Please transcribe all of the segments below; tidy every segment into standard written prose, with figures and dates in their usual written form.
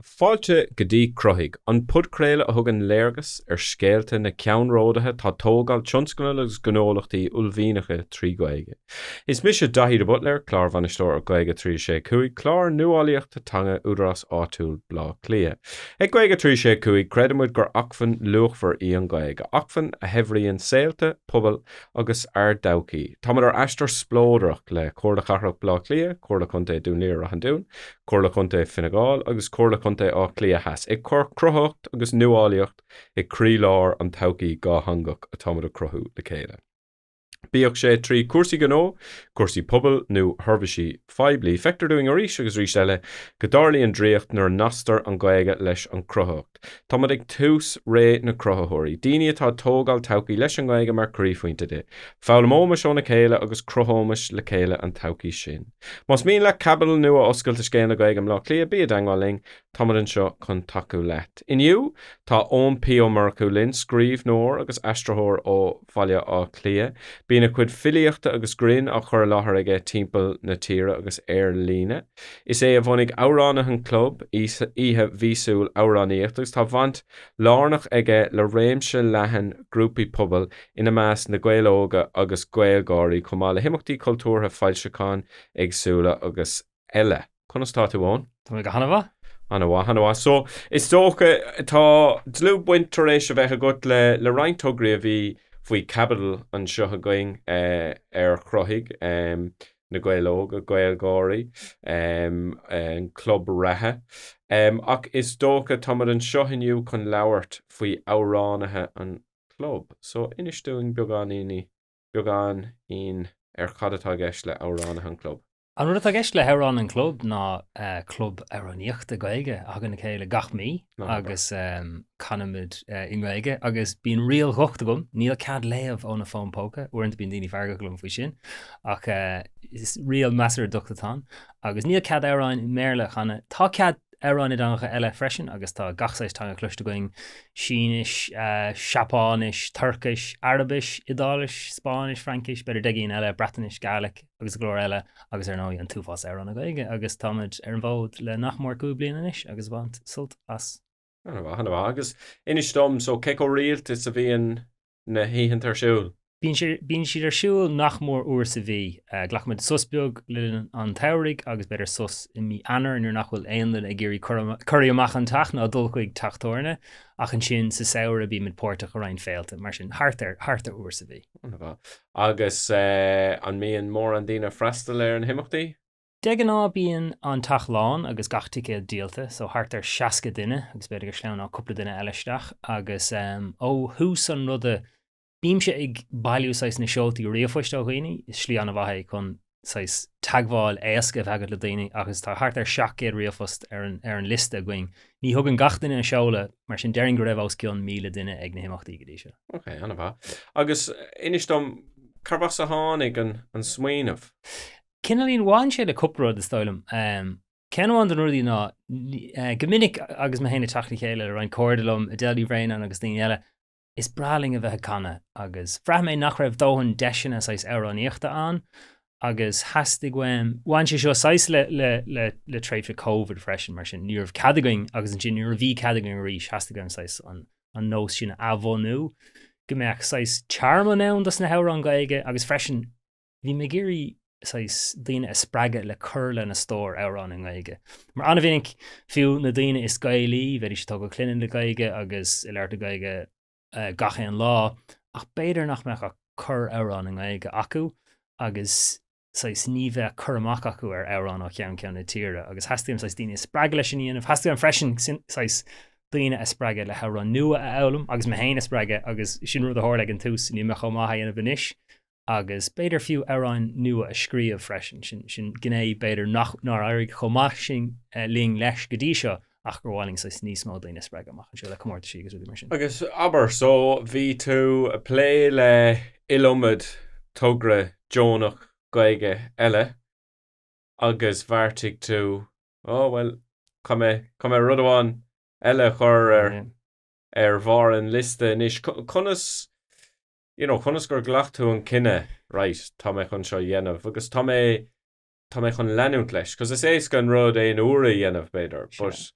Fáilte go dtí Cruthaigh, an podchraoladh a thugann léargas ar scéalta na ceannródaithe atá ag tógáil tionscnamh agus gnólachtaí uaillmhianacha trí Ghaeilge. Is mise Daithí de Buitléar, Clárbhainisteoir ar Gaeilge 3 6 5, clár nuálaíochta teanga Údarás Áitiúil Bhaile Átha Cliath. Ag Gaeilge 3 6 5, creidimid gur acmhainn luachmhar í an Ghaeilge, acmhainn a shaibhríonn saolta, pobail agus ár dtodhchaí. Táimid ar aistear spleodrach le Comhairle Cathrach Bhaile Átha Cliath, Comhairle Contae Dún Laoghaire-Rath an Dúin, Comhairle Contae Fine Gall agus Comhairle Contae Átha Cliath Theas, ag cur cruthaitheacht agus nuálaíocht i gcroílár an todhchaí dhátheangach atáimid a chruthú le chéile. Bíodh sé trí chúrsaí gnó, cúrsaí pobail nó sheirbhísí phoiblí, feictear dúinn arís agus arís eile go dtarlaíonn draíocht nuair a nasctar an Ghaeilge leis an gcruthaitheacht. Táimid ag tús ré na gcruthaitheoirí, daoine atá ag tógáil todhchaí leis an nGaeilge mar chroíphointe di. Foghlaimeoimis óna chéile agus cruthóimis le chéile an todhchaí sin. Más mian leat caibidil nua a oscailt i scéal na Gaeilge i mBleá Cliath, bí i dteangmháil linn, táimid anseo chun tacú leat. Inniu, tá Eoin P. Ó Murchú linn, scríbhneoir agus aistritheoir ó Bhaile Átha Cliath. Bíonn a chuid filíochta agus grinn á chur i láthair aige timpeall na tíre agus ar líne. Is é a bhunaigh Amhránaithe an Chlub, oíche mhíosúil amhránaíochta, agus tá baint lárnach aige le réimse leathan grúpaí pobail, ina measc Na Gaeil Óga agus GaelGáirí, chomh maith le himeachtaí cultúrtha, foilseacháin éagsúla agus eile. Conas tá tú, Eoin? Tá mé go han-mhaith. An-mhaith, an-mhaith. So, is dócha, tá dlúthbhaint tar éis a bheith agat le, le roinnt tograí a bhí faoi chaibidil anseo againn ar Chruthaigh, Na Gaeil Óga, GaelGáirí, an Club Reatha. Ach is dócha, táimid anseo inniu chun labhairt faoi Amhránaithe an Chlub. So, inis dúinn beagáiníní, beagáinín ar cad atá i gceist le Amhránaithe an Chlub. An rud atá i gceist le hAmhránaithe an Chlub ná club amhránaíochta Gaeilge a thagann le chéile gach mí agus canaimid i nGaeilge agus bíonn riail dhocht agam, níl cead léamh óna fón póca, uaireanta bíonn daoine feargach liom faoi sin ach is riail measartha docht atá ann agus níl cead amhráin i mBéarla a chanadh. Tá cead amhráin i dteangacha eile freisin agus tá gach saghas teanga cloiste againn, Sínis, Seapáinis, Tuircis, Araibis, Iodáilis, Spáinnis, Fraincis, b'fhéidir 10 gcinn eile, Breatnais, Gaelic agus go leor eile agus ar ndóigh an t-uafás amhrán i nGaeilge agus táimid ar an bhfód le nach mór 5 bliana anois agus ag baint sult as. An-mhaith, an-mhaith. Agus inis dom, so cé chomh rialta is a bhíonn na hoícheanta ar siúl? Bíonn siad ar siúl nach mór uair sa mhí. Glacaimid sos beag le linn an tsamhraidh agus b'fhéidir sos i mí Eanáir nuair nach bhfuil aon duine ag iarraidh corraí amach an teach ná dul chuig teach tábhairne ach ansin sa samhradh bímid páirteach i roinnt féilte, mar sin thart ar thart ar uair sa mhí. Agus an mbíonn mórán daoine ag freastal ar na himeachtaí? De ghnáth bíonn an teach lán agus gach ticéad díolta, so thart ar 60 duine agus b'fhéidir go sleamhnódh cúpla duine eile isteach agus ó thús an ruda bímse ag bailiú saghas na seoltaí ríomhphoist ó dhaoine, is slí an-mhaith é chun saghas teagmháil éasca a bheith agat le daoine agus tá thart ar 700 ríomhphost ar an ar an liosta againn. Ní thugann gach duine a seoladh, mar sin déarfainn go raibh os cionn 1,000 duine ag na himeachtaí go dtí seo. Ok, an-mhaith. Agus inis dom, carbh as a tháinig an an smaoineamh? Cineáilín, bhain sé le cúpla rud is dóigh liom. Ceann amháin de na rudaí ná, go minic agus mé féin ag teacht le chéile le roinnt cairde liom, Edel Ní Bhraonáin agus daoine eile, is breá linn a bheith ag canadh agus bhraith mé nach raibh dóthain deiseanna saghas amhránaíochta ann agus theastaigh uaim, bhain sé seo saghas le, le, le, le tréimhse Covid freisin mar sin ní raibh cead againn agus ansin nuair a bhí cead againn arís theastaigh uaim saghas an, an nós sin a athbhunú, go mbeadh saghas tearmann ann dos na hamhráin Gaeilge agus freisin Bhí mé ag iarraidh saghas daoine a spreagadh le cur lena stór amhrán i nGaeilge. Mar an-mhinic, fiú na daoine is Gaelaí, bheidís ag tógáil clainne le Gaeilge agus ag labhairt na Gaeilge gach aon lá, ach b'fhéidir nach mbeadh ach corr-amhrán i nGaeilge acu agus saghas ní bheadh cur amach acu ar amhráin ó cheann ceann na tíre agus theastaigh uaim saghas daoine a spreagadh leis sin a dhéanamh. Theastaigh uaim freisin saghas daoine a spreagadh le hamhráin nua a fhoghlaim agus mé féin a spreagadh agus sin rud a tharla ag an tús, níl mé chomh maith á dhéanamh anois agus b'fhéidir fiú amhráin nua a scríobh freisin. Sin, sin gné b'fhéidir nach, nár éirigh chomh maith sin linn leis go dtí seo ach gur mhaith linn saghas níos mó daoine a spreagadh amach anseo le comórtaisí agus rudaí mar sin. Agus abair, so bhí tú ag plé le iliomad togra deonach Gaeilge eile agus bheartaigh tú, oh bhuel, caithfidh mé, caithfidh mé rud amháin eile a chur ar, ar bharr an liosta anois. Conas, you know, conas gur ghlac tú an cinneadh, right, tá mé chun seo a dhéanamh agus tá mé, tá mé chun leanúint leis, 'cause is éasca an rud aon uair a dhéanamh, b'fhéidir, but.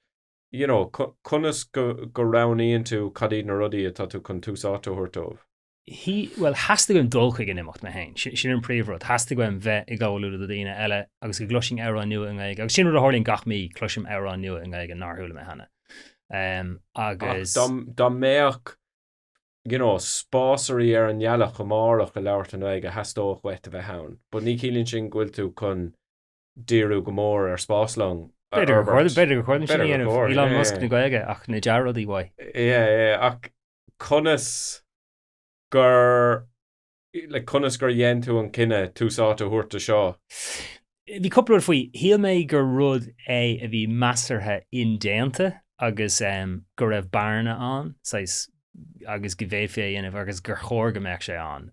You know, conas go roghnaíonn tú cad iad na rudaí atá tú chun tús áite a thabhairt dóibh? He, bhuel, theastaigh uaim dul chuig an imeacht mé féin. Sin an príomhrud. Theastaigh uaim bheith i gcomhluadar daoine eile agus go gcloisfinn amhrán nua i nGaeilge. Agus sin rud a tharlaíonn gach mí, cloisim amhrán nua i nGaeilge nár chuala mé cheana. Um, agus... Ach dá mbeadh, you know, spásairí ar an ngealach amárach ag labhairt i nGaeilge, theastódh uait a bheith ann. But ní chiallaíonn sin go bhfuil tú chun díriú go mór ar spáslong a fhorbairt. B'fhéidir gur chóir dom sin a dhéanamh, Elon Musk na Gaeilge ach na dea-rudaí uaidh. Yeah, yeah, ach conas gur, like, conas gur dhein tú an cinneadh tús áite a thabhairt do seo? Bhí cúpla rud faoi. Shíl mé gur rud é a bhí measartha indéanta agus go raibh bearna ann, saghas, agus go bhféadfaí é a dhéanamh agus gur chóir go mbeadh sé ann.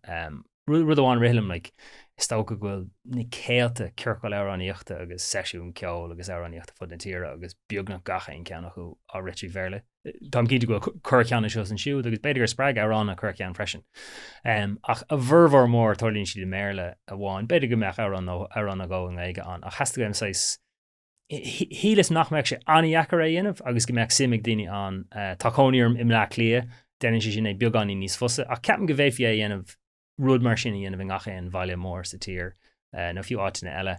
Rud amháin a rith liom, like, is dócha go bhfuil na céadta ciorcal amhránaíochta agus seisiún ceoil agus amhránaíochta fud na tíre agus beagnach gach aon cheann acu á rith trí Bhéarla. Táim cinnte go bhfuil corrcheann anseo is ansiúd agus b'fhéidir gur spreag amhráin corrcheann freisin. Ach a bhformhór mór tarlaíonn siad i mBéarla amháin. B'fhéidir go mbeadh amhrán nó amhrán nó dhó i nGaeilge ann ach theastaigh uaim saghas Shíleas nach mbeadh sé an-dheacair é a dhéanamh agus go mbeadh suim ag daoine ann. Tá cónaí orm i mBleá Cliath, déanann sé sin é beagáinín níos fusa, ach ceapaim go bhféadfaí é a dhéanamh, rud mar sin a dhéanamh i ngach aon bhaile mór sa tír, nó fiú áiteanna eile.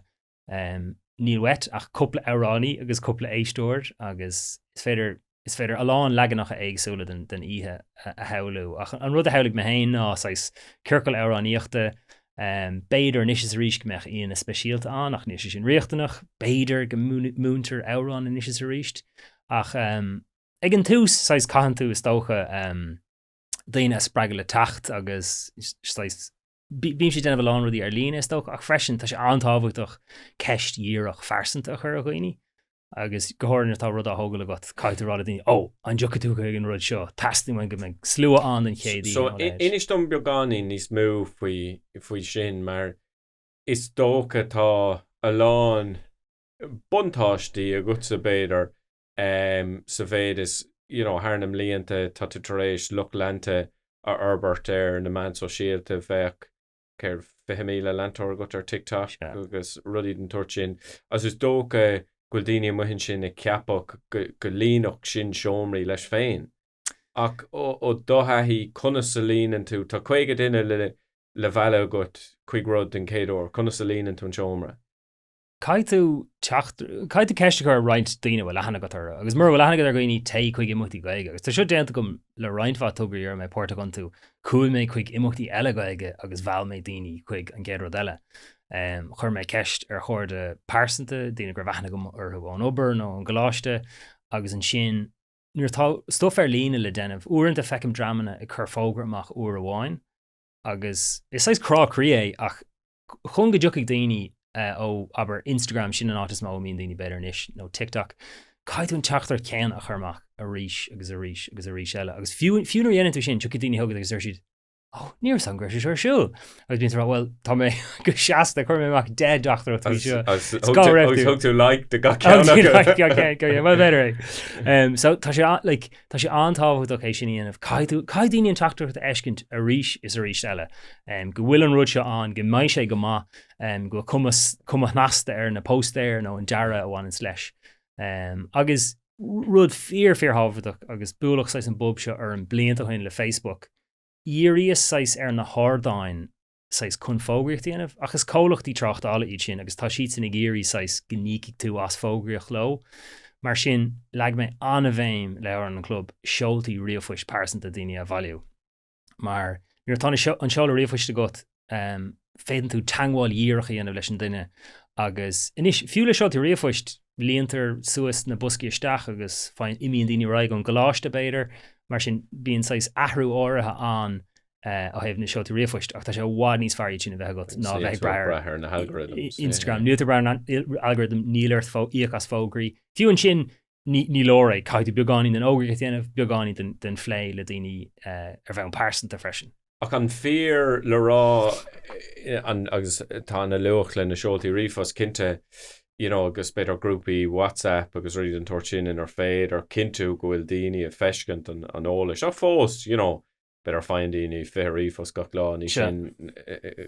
Níl uait ach cúpla amhránaí agus cúpla éisteoir agus is féidir Is féidir a lán leaganacha éagsúla den oíche a shamhlú, ach an rud a shamhlaigh mé féin ná saghas ciorcal amhránaíochta. B'fhéidir anois is arís go mbeadh aíonna speisialta ann, ach níl sé sin riachtanach. B'fhéidir go múintear amhrán anois is arís. Ach ag an tús, saghas caitheann tú, is dócha, daoine a spreagadh le teacht agus saghas bímse ag déanamh a lán rudaí ar líne, is dócha, ach freisin tá sé an-tábhachtach ceist dhíreach phearsanta a chur ar dhaoine. Agus go háirithe nuair atá rud á thógáil agat, caithfidh tú rá le daoine, 'Ó, an dtiocfaidh tú chuig an rud seo? Teastaíonn uaim go mbeidh slua ann don chéad oíche. So, inis dom beagáinín níos mó faoi, faoi sin, mar is dócha tá a lán buntáistí agatsa, b'fhéidir, sa mhéid is, you know, thar na mblianta tá tú tar éis lucht leanta a fhorbairt ar na meáin sóisialta, bheadh céard, 20,000 leantóir agat ar TikTok agus rudaí den tsórt sin. Agus is dócha go bhfuil daoine amuigh ansin ag ceapadh go líonfadh sin seomraí leis féin. Ach ó do thaithí, conas a líonann tú, tá 50 duine le le mhealladh agat chuig rud den chéad uair, conas a líonann tú an seomra? Caithfidh tú teacht, caithfidh tú ceist a chur ar roinnt daoine a bhfuil aithne agat orthu, agus mura bhfuil aithne agat ar dhaoine, téigh chuig imeachtaí Gaeilge. Agus tá seo déanta agam le roinnt mhaith tograí a raibh mé páirteach iontu, chuaigh mé chuig imeachtaí eile Gaeilge agus mheall mé daoine chuig an gcéad rud eile. Chuir mé ceist ar chairde pearsanta, daoine go raibh aithne agam orthu ón obair nó ón gcoláiste, agus ansin nuair atá stuif ar líne le déanamh, uaireanta feicim dreamanna ag cur fógra amach uair amháin, agus is saghas crá croí é ach chun go dtiocfaidh daoine ó, abair, Instagram, sin an áit is mó a mbíonn daoine b'fhéidir anois, nó TikTok, caithfidh tú an teachtaireacht chéanna a chur amach arís agus arís agus arís eile. Agus fiú, fiú nuair a dhéanann tú sin, tiocfaidh daoine chugat agus deir siad, Ó, ní raibh a fhios agam go raibh sé seo ar siúl. Agus bíonn tú ag rá, bhuel, tá mé go seasta, chuir mé amach 10 dteachtaireacht faoi seo. Agus thug tú like do gach ceann acu. Well, b'fhéidir é. So tá sé, like, Tá sé an-tábhachtach é sin a dhéanamh. Caithfidh tú, caithfidh daoine an teachtaireacht a fheiscint arís is arís eile, go bhfuil an rud seo ann, go mbeidh sé go maith, go bhfuil cuma, cuma shnasta ar na póstaeir nó an dearadh a bhaineanns leis. Agus rud fíor, fíorthábhachtach, agus buaileadh saghas an bob seo orm blianta ó shin le Facebook, dhíríos saghas ar na hardáin saghas chun fógraíocht a dhéanamh, ach is comhlachtaí tráchtála iad sin agus tá siadsan ag iarraidh saghas go n-íocfaidh tú as fógraíocht leo. Mar sin, leag mé an-bhéim le fhoireann an chlub seoltaí ríomhphoist pearsanta daoine a bhailiú. Mar nuair atá an seoladh ríomhphoist agat, féadann tú teagmháil dhíreach a dhéanamh leis an duine agus anois, fiú le seoltaí ríomhphoist, líontar suas na boscaí isteach agus faigheann, imíonn daoine ar aghaidh ón gcoláiste b'fhéidir, mar sin bíonn saghas athrú áirithe ann ó thaobh na seoltaí ríomhphoist ach tá sé i bhfad níos fearr iad sin a bheith agat ná a bheith ag brath ar na halgorithms. Instagram. Níl tú ag brath ar an algorithm, níl ort íoc as fógraí. Fiú ansin ní leor é, caithfidh tú beagáinín den fhógraíocht a dhéanamh, beagáinín den phlé le daoine ar bhonn pearsanta freisin. Ach an fíor le rá, agus tá ana luach le na seoltaí ríomhphost cinnte, you know, agus b'fhéidir grúpaí WhatsApp agus rudaí den tsórt sin inar féidir cinntiú go bhfuil daoine ag feiscint an eolais ach fós, you know, b'fhéidir faigheann daoine 20 ríomhphost gach lá, ní sin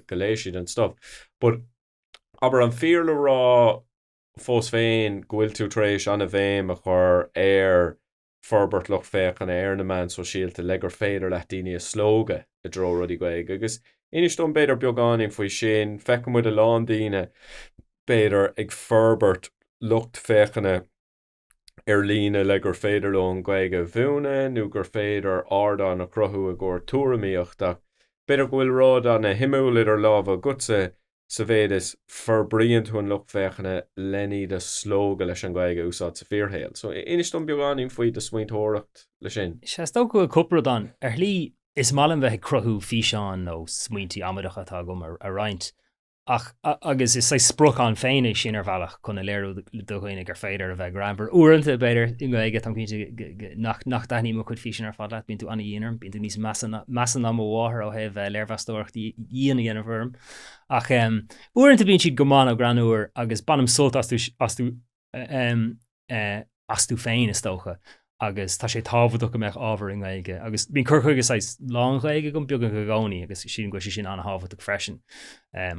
go léigh siad an stuff. But abair an fíor le rá. Fós féin, go bhfuil tú tar éis an-bhéim a chur ar forbairt lucht féachana ar na meáin sóisialta le gur féidir leat daoine a slógadh i dtreo rudaí Gaeilge. Agus inis dom b'fhéidir beagáinín faoi sin, feiceann muid a lán daoine b'fhéidir ag forbairt lucht féachana ar líne le gur féidir leo an Ghaeilge a mhúineadh nó gur féidir ardán a chruthú i gcomhair tuairimíocht ach b'fhéidir go bhfuil rud ana-shuimiúil idir lámha agatsa sa mhéid is forbraíonn tú an lucht féachana len iad a slógadh leis an Ghaeilge a úsáid sa fíorshaol. So inis dom beagáinín faoi do smaointeoireacht le sin. Sea, is dócha go bhfuil cúpla rud ann. Ar shlí, is maith liom bheith ag cruthú físeáin nó smaointí amaideacha atá agam a roinnt. Ach, agus is saghas sprioc ann féin é sin ar bhealach chun a léiriú do dhaoine gur féidir a bheith greannmhar. Uaireanta, b'fhéidir, i nGaeilge, táim cinnte nach nach dtaitníonn mo chuid físeán ar fad leat, bíonn tú an-dhian orm, bíonn tú níos measa ná measa ná mo mháthair ó thaobh léirmheastóireacht dhian a dhéanamh orm. Ach uaireanta bíonn siad go maith nó greannmhar agus bainim sult astu astu astu féin, is dócha, agus tá sé tábhachtach go mbeadh ábhar i nGaeilge. Agus bíonn cur chuige saghas lán-Ghaeilge agam beagnach i gcónaí agus sílim go bhfuil sé sin an-thábhachtach freisin.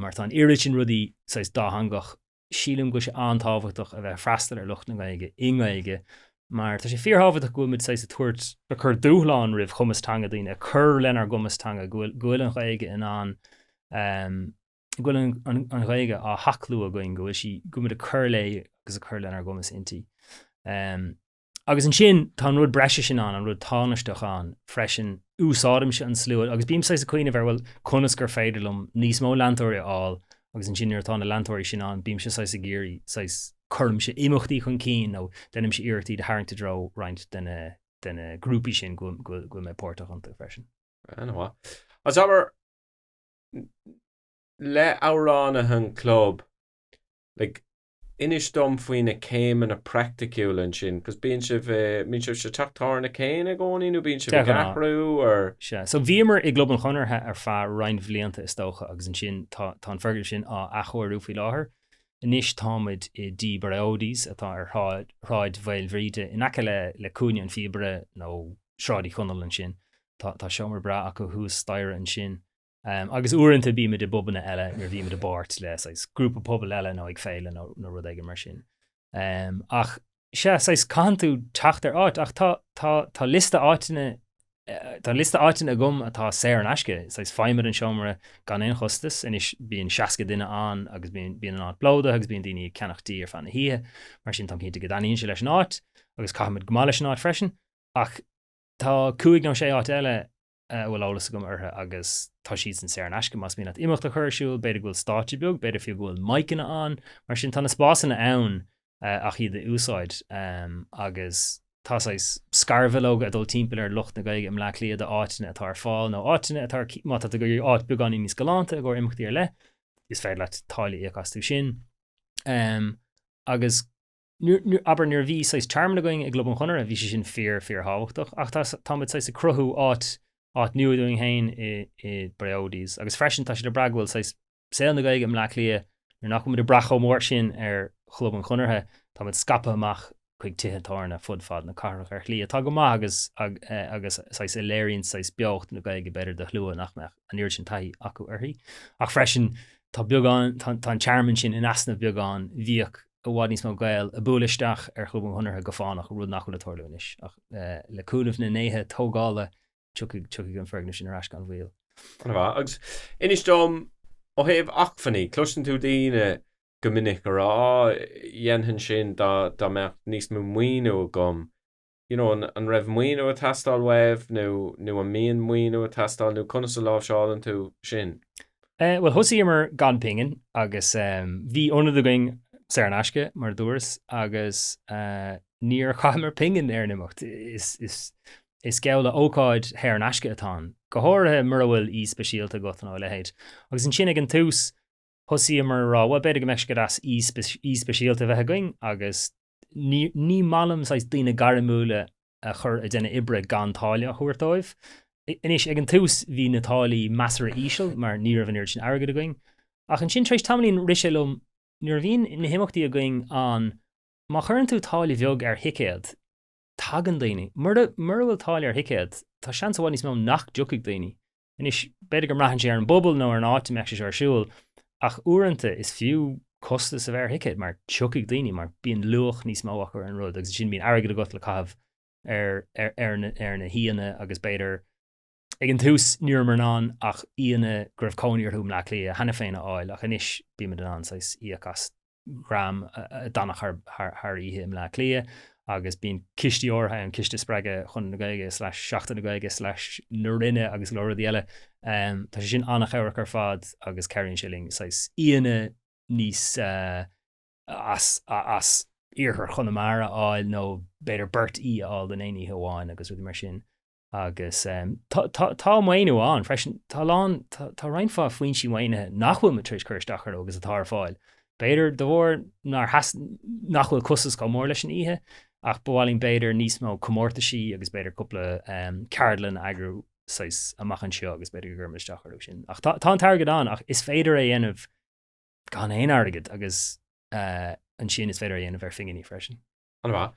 Mar tá an oiread sin rudaí saghas dátheangach, sílim go bhfuil sé an-tábhachtach a bheith ag freastal ar lucht na Gaeilge i nGaeilge mar tá sé fíorthábhachtach go bhfuil muid saghas ag tabhairt, ag cur dúshlán roimh chumas teanga daoine, ag cur lenár gcumas teanga, go bhfuil, go bhfuil an Ghaeilge in ann go bhfuil an Ghaeilge á haclú againn, go bhfuil sí, go bhfuil muid ag cur léi agus ag cur lenár gcumas inti. Agus ansin tá an rud breise sin ann, an rud tánaisteach ann freisin, úsáidimse an slua agus bím saghas ag cuimhneamh ar, bhuel, conas gur féidir liom níos mó leantóirí a fháil agus ansin nuair atá na leantóirí sin ann, bímse saghas ag iarraidh, saghas, cuirimse imeachtaí chun cinn nó déanaimse iarracht iad a tharraingt i dtreo roinnt de na, de na grúpaí sin go bhfuil mé páirteach iontu freisin. An-mhaith. Agus abair, le Amhránaithe an Chlub, like, inis dom faoi na céimeanna praiticiúla ansin, cos bíonn sibh, bíonn sibh sa teach tábhairne céanna i gcónaí nó bíonn sibh ag athrú or? Sea, so bhíomar i gClub an Chonartha ar feadh roinnt bhlianta is dócha agus ansin tá, tá an foirgneamh sin á athchóiriú faoi láthair. Anois táimid i dTí Briodi's atá ar Shráid, Shráid Mhaoilbhríde in aice le, le Cúinne an Phíobaire nó Sráid Uí Chonaill ansin. Tá, tá seomra breá acu thuas staighre ansin. Agus uaireanta bímid i bpubanna eile nuair a bhímid i bpáirt le saghas grúpa pobail eile nó ag féile nó nó rud éigin mar sin. Ach sea, saghas caitheann tú teacht ar áit ach tá tá tá liosta áiteanna tá liosta áiteanna agam atá saor in aisce, saghas faighimid an seomra gan aon chostas, anois bíonn 60 duine ann agus bíonn bíonn an áit plódaithe agus bíonn daoine ag ceannach dí ar feadh na hoíche, mar sin táim cinnte go dtaitníonn sé leis an áit agus caithimid go maith leis an áit freisin ach tá cúig nó sé áit eile a bhfuil eolas agam orthu agus tá siadsan saor in aisce más mian leat imeacht a chur ar siúl, b'fhéidir go bhfuil stáitse beag, b'fhéidir fiú go bhfuil miceanna ann, mar sin tá na spásanna ann ach iad a úsáid agus tá saghas scarbhileoga ag dul timpeall ar lucht na Gaeilge i mBleá Cliath d'áiteanna atá ar fáil nó áiteanna atá ar, má tá tú ag iarraidh áit beagáinín níos galánta i gcomhair imeachtaí ar leith, is féidir leat táille a íoc astu sin. Agus Abair, nuair a bhí saghas tearmann againn i gClub an Chonartha, bhí sé sin fíor, fíor-thábhachtach. Ach tá, tá muid saghas ag cruthú áit, áit nua dúinn féin i, i Briodi's. Agus freisin tá sé le brath go bhfuil saghas saol na Gaeilge i mBleá Cliath, nuair nach bhfuil muid ag brath chomh mór sin ar Chlub an Chonartha, tá muid scaipthe amach chuig tithe tábhairne fud fad na cathrach ar shlí atá go maith agus, agus saghas a léiríonn saghas beocht na Gaeilge b'fhéidir do shlua nach mbeadh an oiread sin taithí acu uirthi. Ach freisin tá beagán, tá, tá an tearmann sin in easnamh beagán, bhíodh i bhfad níos mó Gael ag bualadh isteach ar Chlub an Chonartha go fánach, rud nach bhfuil ag tarlú anois. Ach le cúnamh na ndéithe tógála, tiocfaidh, tiocfaidh an foirgneamh sin ar ais gan mhoill. An-mhaith. Agus inis dom, ó thaobh acmhainní, cloiseann tú daoine go minic ag rá, á, dhéanfainn sin dá, dá mbeadh níos mó maoiniú agam. You know, an, an raibh maoiniú ag teastáil uaibh nó, nó an mbíonn maoiniú ag teastáil nó conas a láimhseálann tú sin? Eh, bhuel, thosaíomar gan pingin agus bhí ionad againn saor in aisce, mar a dúras, agus eh, níor chaitheamar pingin ar an imeacht. Is, is, is geall le ócáid shaor in aisce atá ann, go háirithe mura bhfuil aoi speisialta agat nó a leithéid. Agus ansin ag an tús, thosaíomar a rá, bhuel, b'fhéidir go mbeadh sé go deas aoi speisialta a bheith againn agus ní, ní maith liom saghas daoine gairmiúla a chur ag déanamh oibre gan táille a thabhairt dóibh. Anois, ag an tús bhí na táillí measartha íseal mar ní raibh an oiread sin airgid againn. Ach ansin tar éis tamaillín rith sé liom, nuair a bhíonn na himeachtaí againn ann, má chuireann tú táille bheag ar thicéad, tagann daoine. Mura, mura bhfuil táille ar thicéad, tá seans i bhfad níos mó nach dtiocfaidh daoine. Anois, b'fhéidir go mbraitheann sé ar an bpobal nó ar an áit a mbeadh sé seo ar siúl, ach uaireanta is fiú. costas a bheith ar thicéad mar tiocfaidh daoine mar bíonn luach níos mó acu ar an rud agus ansin bíonn airgead agat le caitheamh ar ar na ar na haíonna agus b'fhéidir ag an tús ní rabhamar in ann ach aíonna go raibh cónaí orthu i mBleá Cliath cheana féin a fháil ach anois bímid in ann saghas íoc as dream a d'fhanfadh thar thar thar oíche i mBleá Cliath agus bíonn cistí áirithe ann, Ciste Spreagtha Chonradh na Gaeilge slash Seachtain na Gaeilge slash na Roinne agus go leor rudaí eile. Tá sé sin an-chabhrach ar fad agus cabhraíonn sé linn saghas aíonna níos as as iarthar Chonamara a fháil nó b'fhéidir beirt aoi a fháil don aon oíche amháin agus rudaí mar sin. Agus tá maoiniú ann freisin. Tá a lán, tá roinnt mhaith foinsí maoinithe nach bhfuil muid tar éis cur isteach orthu agus atá ar fáil. B'fhéidir de bharr nár theas, nach bhfuil costas chomh mór leis an oíche, ach ba mhaith linn b'fhéidir níos mó comórtaisí agus b'fhéidir cúpla ceardlann a eagrú saghas amach anseo agus b'fhéidir go gcuirfimid isteach orthu sin. Ach tá an t-airgead ann ach is féidir é a dhéanamh gan aon airgead agus ansin is féidir é a dhéanamh ar phinginí freisin. An-mhaith.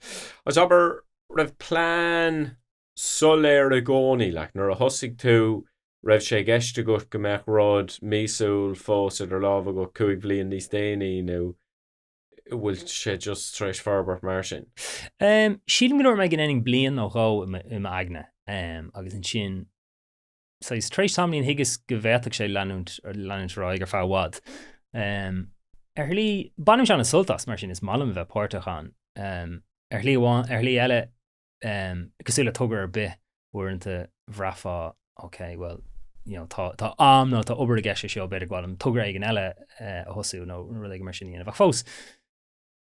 Agus abair, raibh plean soiléir i gcónaí, like, nuair a thosaigh tú, raibh sé i gceist agat go mbeadh rud míosúil fós idir lámha agat 5 bhliain níos déanaí nó bhfuil sé just tar éis forbairt mar sin? Um, sílim go ndúirt mé go ndéanfainn bliain nó dhó i m'aigne um, agus ansin saghas tar éis tamaillín thuigeas go bhféadfadh sé leanúint leanúint ar aghaidh ar feadh i bhfad. Um, ar shlí, bainimse an-sult as mar sin is maith liom a bheith páirteach ann. Um, ar shlí amháin, ar shlí eile, um, cosúil le togra ar bith, uaireanta bhraithfeá, ok, well, you know, tá, tá am nó tá obair i gceist leis seo, b'fhéidir go mba mhaith liom togra éigin eile uh, a thosú nó rud éigin mar sin a dhéanamh. Ach fós,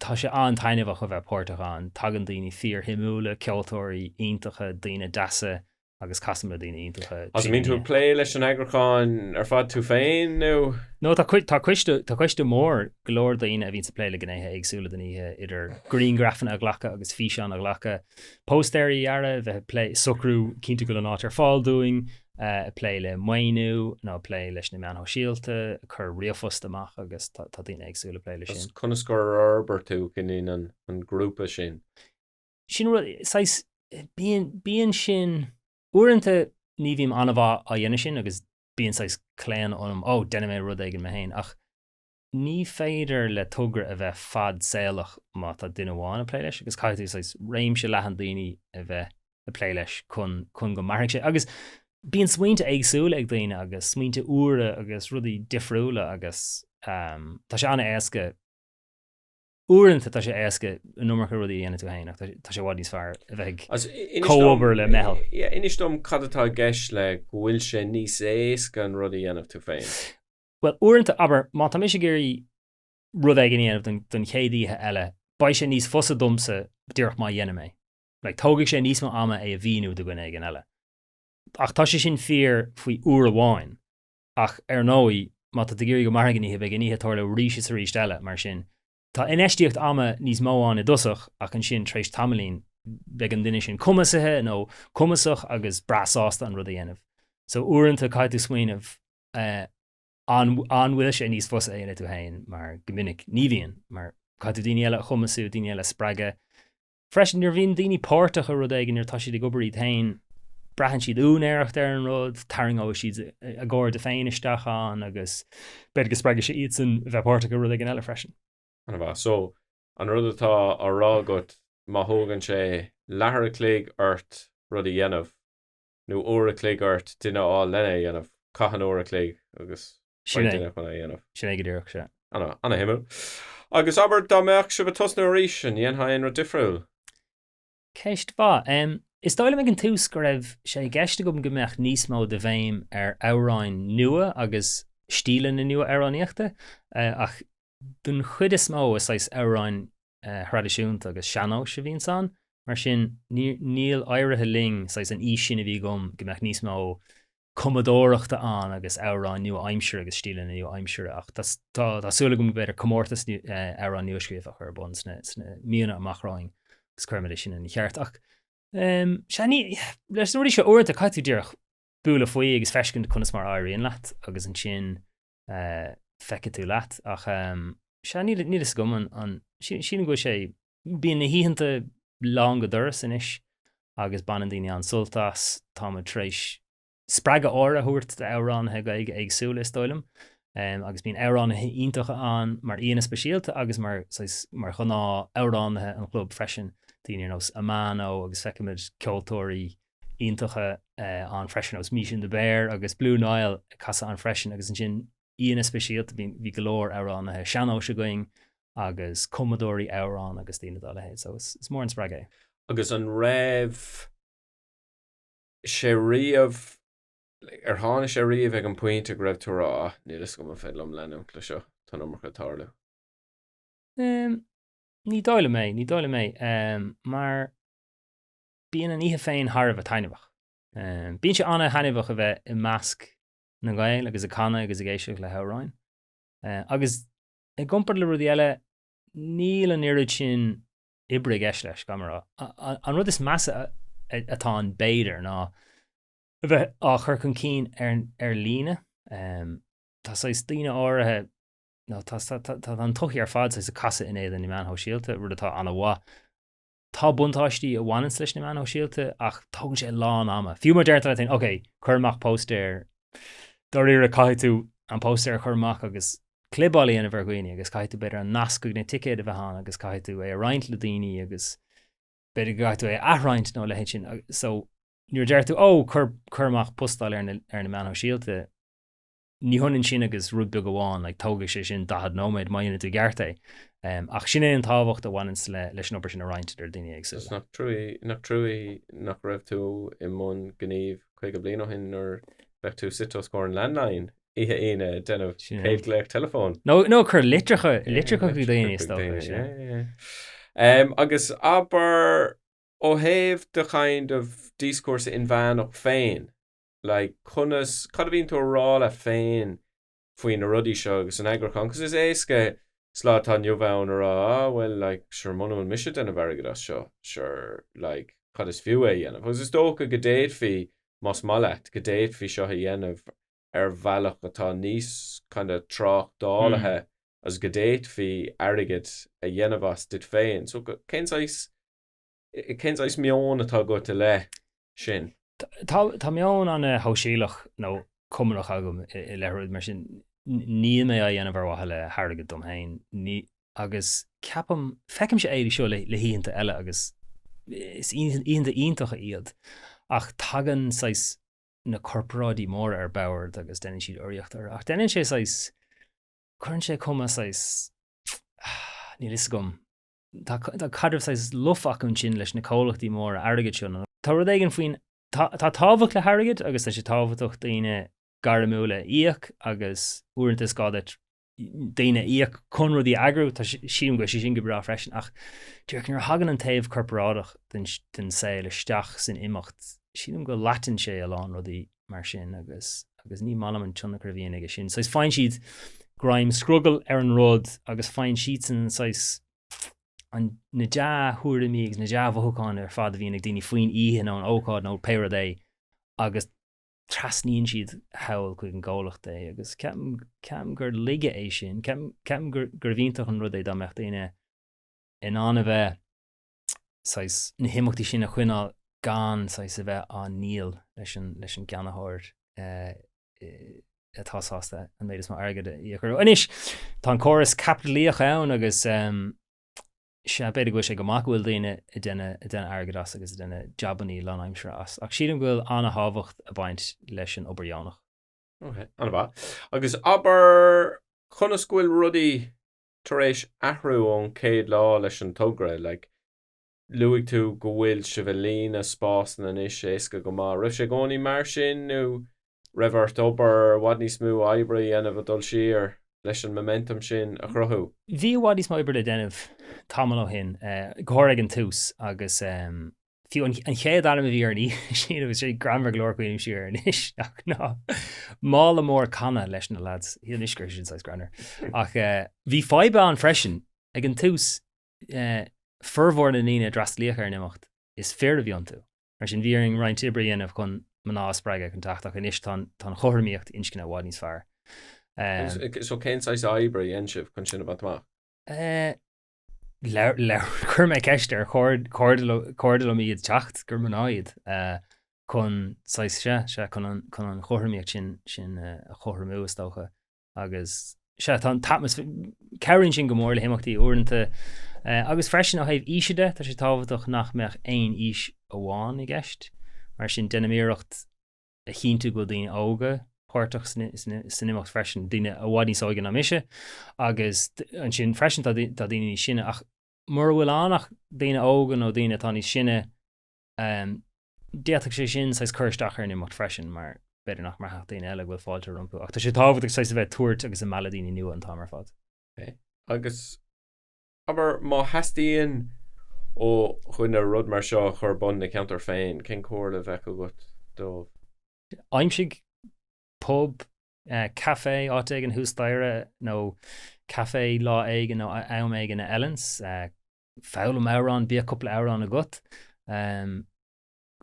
tá sé an-taitneamhach a bheith páirteach ann. Tagann daoine fíorshuimiúla, ceoltóirí iontacha, daoine deasa, agus casaim le daoine iontacha. Agus an mbíonn tú ag plé leis an eagrúchán ar fad tú féin nó? No, tá tá coiste, tá coiste mór, go leor daoine a bhíonns ag plé le gnéithe éagsúla den oíche, idir grianghrafanna a ghlacadh agus físeáin a ghlacadh, póstaeir a dhearadh, bheith ag plé, socrú, cinntiú go bhfuil an áit ar fáil dúinn, ag plé le maoiniú nó ag plé leis na meáin shóisialta, ag cur ríomhphost amach agus tá tá daoine éagsúla ag plé leis sin. Conas gur fhorbair tú cineál an an grúpa sin? Sin rud, saghas, bíonn, bíonn sin, uaireanta ní bhím an-mhaith á dhéanamh sin agus bíonn saghas claonadh ionam, oh, déanfaidh mé rud éigin mé féin, ach ní féidir le togra a bheith fadsaolach má tá duine amháin ag plé leis agus caithfidh tú saghas réimse leathan daoine a bheith ag plé leis chun, chun go mairfidh sé. Agus bíonn smaointe éagsúla ag daoine agus smaointe úra agus rudaí difriúla agus um, tá sé an-éasca Uaireanta tá sé éasca an iomarca rudaí a dhéanamh tú féin ach tá sé i bhfad níos fearr a bheith ag comhobair le meitheal. Inis dom cad atá i gceist le go bhfuil sé níos éasca an rud a dhéanamh tú féin. Bhuel, uaireanta, abair, má tá mise ag iarraidh rud éigin a dhéanamh don chéad oíche eile, beidh sé níos fusa domsa díreach má dhéanaim é. Like, tógfaidh sé níos mó ama é a mhíniú do dhuine éigin eile. Ach tá sé sin fíor faoi uair amháin. Ach ar ndóigh, má tá tú ag iarraidh go mairfidh an oíche, beidh an oíche ag tarlú arís is arís eile, mar sin tá infheistíocht ama níos mó ann i dtosach ach ansin tar éis tamaillín beidh an duine sin cumasaithe nó cumasach agus breá sásta an rud a dhéanamh. So uaireanta caithfidh tú smaoineamh an an bhfuil sé níos fusa é a dhéanamh tú féin mar go minic ní bhíonn mar caithfidh tú daoine eile a chumasú, daoine eile a spreagadh. Freisin, nuair a bhíonn daoine páirteach i rud éigin, nuair atá siad ag obair iad féin, braitheann siad úinéireacht ar an rud, tarraingeoidh siad a gcairde féin isteach ann agus b'fhéidir go spreagfaidh sé iadsan a bheith páirteach i rud éigin eile freisin. An-mhaith. So, an rud atá á rá agat, má thógann sé leathuair a chloig ort rud a dhéanamh, nó uair a chloig ort duine a fháil lena dhéanamh, caith an uair a chloig agus Sin é. Duine chun é a dhéanamh. Sin é go díreach, sea. Ana, ana-shuimiúil. Agus abair, dá mbeadh sibh ag tosnú arís, an ndéanfá aon rud difriúil? Ceist mhaith. Is dóigh liom ag an tús go raibh sé i gceist agam go mbeadh níos mó de bhéim ar amhráin nua agus stíleanna nua amhránaíochta, ach don chuid is mó is saghas amhráin thraidisiúnta agus sean-nóis a bhíonns ann. Mar sin, níl éirithe linn saghas an fhís sin a bhí agam go mbeadh níos mó cumadóireachta ann agus amhráin nua-aimsire agus stíleanna nua-aimsire ach tá tá súil agam go b'fhéidir comórtas amhrán nua-scríofa a chur ar bun sna sna míonna amach romhainn agus cuirfimid é sin ina cheart ach sea ní leis na rudaí seo uaireanta caithfidh tú díreach bualadh faoi agus feiscint conas mar a éiríonn leat agus ansin feicfidh tú leat ach sea níl níl fhios agam an an sílim go bhfuil sé bíonn na hoícheanta lán go doras anois agus baineann daoine an-sult as. Táimid tar éis spreagadh áirithe a thabhairt d'amhránaithe Gaeilge éagsúla, is dóigh liom. Agus bíonn amhránaithe iontacha ann mar aíonna speisialta agus mar saghas mar ghnáth amhránaithe an chlub freisin, daoine ar nós Amano agus feicimid ceoltóirí iontacha ann freisin ar nós Misha and the Bear agus Blue Niall ag casadh ann freisin agus ansin aíonna speisialta bíonn bhí go leor amhránaithe sean-nóis againn agus cumadóirí amhrán agus daoine dá leithéid so is is mór an spreagadh é. Agus an raibh sé riamh Ar tháinig sé riamh ag an bpointe go raibh tú ag rá, ah, níl fhios agam an féidir liom leanúint le seo, tá an iomarca ag tarlú? Ní dóigh liom é, ní dóigh liom é, mar bíonn an oíche féin thar a bheith taitneamhach. Bíonn sé an-thaitneamhach a bheith i measc na nGael agus ag canadh agus ag éisteacht le hamhráin. Agus i gcomparáid le rudaí eile, níl an oiread sin oibre i gceist leis, caithfidh mé a rá. An rud is measa atá ann, b'fhéidir, ná a bheith á chur chun cinn ar líne. Tá saghas daoine áirithe, nó tá tá an tsochaí ar fad saghas ag casadh in éadan na meáin shóisialta, rud atá an-mhaith. Tá buntáistí a bhaineanns leis na meáin shóisialta ach tógann sé a lán ama. Fiú má deir tú leat féin, ok, cuir amach póstaer, dáiríre caithfidh tú an póstaer a chur amach agus clibeáil a dhéanamh ar dhaoine agus caithfidh tú b'fhéidir an nasc chuig na ticéid a bheith ann agus caithfidh tú é a roinnt le daoine agus b'fhéidir go gcaithfidh tú é a athroinnt nó a leithéid sin. So Nuair a deir tú, 'Ó, cuir, cuir amach postáil ar na, ar na meáin shóisialta', ní hionann sin agus rud beag amháin, like, tógfaidh sé sin 40 nóiméad má dhéanann tú i gceart é. Um, ach sin é an tábhacht a bhaineanns le, leis an obair sin a roinnt idir daoine éagsúla. Nach trua, nach trua nach raibh tú i mbun gnímh 50 bliain ó shin nuair bheadh tú suite os comhair an landline oíche Aoine ag déanamh Sin é. céad glaoch teileafóin. Nó, nó cur litreacha, litreacha chuig daoine, is dócha, sea. Yeah, yeah. Um, agus abair Ó thaobh do kind of díoscúrsa inmheánach féin, like conas, cad a bhíonn tú a rá leat féin faoi na rudaí seo agus an eagrúchán, 'cause is éasca sa lá atá inniu ann a rá ah well like sure muna bhfuil mise ag déanamh airgid as seo, sure like cad is fiú é a dhéanamh? Agus is dócha go d'fhéadfaí, más maith leat, go d'fhéadfaí seo a dhéanamh ar bhealach atá níos kind of tráchtálaithe agus go d'fhéadfaí airgead a dhéanamh as duit féin. So cén saghas Cén saghas meon atá agat i leith sin? Tá meon an-shóisialach nó cumannach agam i leith rud mar sin. Níl mé á dhéanamh ar mhaithe le hairgead dom féin. Agus ceapaim, feicimse é seo le hoícheanta eile agus is oícheanta iontacha iad ach tagann saghas na corparáidí móra ar bord agus déanann siad urraíocht orthu. Ach déanann sé saghas, cuireann sé cuma saghas, níl fhios agam, tá caidreamh saghas lofa acu ansin leis na comhlachtaí móra airgid seo. Tá rud éigin faoin, tá tábhacht le hairgead agus tá sé tábhachtach daoine gairmiúla a íoc agus uaireanta is gá duit daoine a íoc chun rudaí a eagrú, tá sílim go bhfuil sé sin go breá freisin ach díreach nuair a thagann an taobh corparáideach den, den saol isteach san imeacht, sílim go loiteann sé a lán rudaí mar sin agus agus ní maith liom an tionchar a bhíonn aige sin. Saghas faigheann siad greim scrogaill ar an rud agus faigheann siadsan saghas an, na dea-thuairimí agus na dea-mhothúcháin ar fad a bhíonn ag daoine faoin oíche nó an ócáid nó pé rud é agus trasnaíonn siad thall chuig an gcomhlacht é agus ceapaim, ceapaim gur laige é sin. Ceapaim, ceapaim gur, gurbh iontach an rud é dá mbeadh daoine in ann a bheith saghas, na himeachtaí sin a choinneáil gan saghas a bheith á ndíol leis an, leis an gceannaitheoir atá sásta an méid is mó airgid a íoc orthu. Anois, tá an córas caipitlíoch ann agus sea, b'fhéidir go bhfuil sé go maith go bhfuil daoine ag déanamh, ag déanamh airgid as agus ag déanamh jabannaí lánaimseartha as, ach sílim go bhfuil an-thábhacht ag baint leis an obair dheonach. Ok, an-mhaith. Agus abair, conas go bhfuil rudaí tar éis athrú ón chéad lá leis an togra, like, luaigh tú go bhfuil sibh ag líonadh spásanna anois éasca go maith. Raibh sé i gcónaí mar sin nó raibh ort obair, i bhfad níos mó oibre a dhéanamh ag dul siar leis an momentum sin a chruthú? Bhí i bhfad níos mó oibre le déanamh tamall ó shin, go háirithe ag an tús agus Fiú an chéad ainm a bhí ar an oíche sin agus sé greannmhar go leor cuimhním siar air anois ach ná mála mór canna leis na lads. Shíl anois go raibh sin saghas greannmhar. Ach bhí fadhb ann freisin ag an tús formhór na ndaoine a d'fhreastalaíodh ar an imeacht is fir a bhí iontu. Mar sin bhí orainn roinnt oibre a dhéanamh chun mná a spreagadh chun teacht ach anois tá an chothromaíocht inscne i bhfad níos fearr. So cén saghas oibre a dhein sibh chun sin a bhaint amach? Chuir mé ceist ar chairde liom iad teacht, gur mná iad, chun saghas, sea, sea, chun an, chun an chothromaíocht sin, sin a chothromú is dócha. Agus sea, tá an t-atmaisféar, cabhraíonn sin go mór le himeachtaí uaireanta. Agus freisin ó thaobh aoise de, tá sé tábhachtach nach mbeadh aon aois amháin i gceist. Mar sin, déanaim iarracht a chinntiú go bhfuil daoine óga páirteach san imeacht freisin, daoine i bhfad níos óige ná mise agus ansin freisin tá daoine níos sine ach mura bhfuil ann ach daoine óga nó daoine atá níos sine, D'fhéadfadh sé sin saghas cur isteach ar an imeacht freisin mar b'fhéidir nach mbraithfeadh daoine eile go bhfuil fáilte rompu ach tá sé tábhachtach saghas a bheith ag tabhairt agus ag mealladh daoine nua an t-am ar fad. Ok. Agus abair má theastaíonn ó dhuine rud mar seo a chur ar bun ina cheantar féin, cén comhairle a bheadh agat dóibh? Aimsigh pub, caife, áit éigin thuas staighre nó caife lá éigin nó am éigin a fheileanns. Foghlaim amhrán, bíodh cúpla amhrán agat.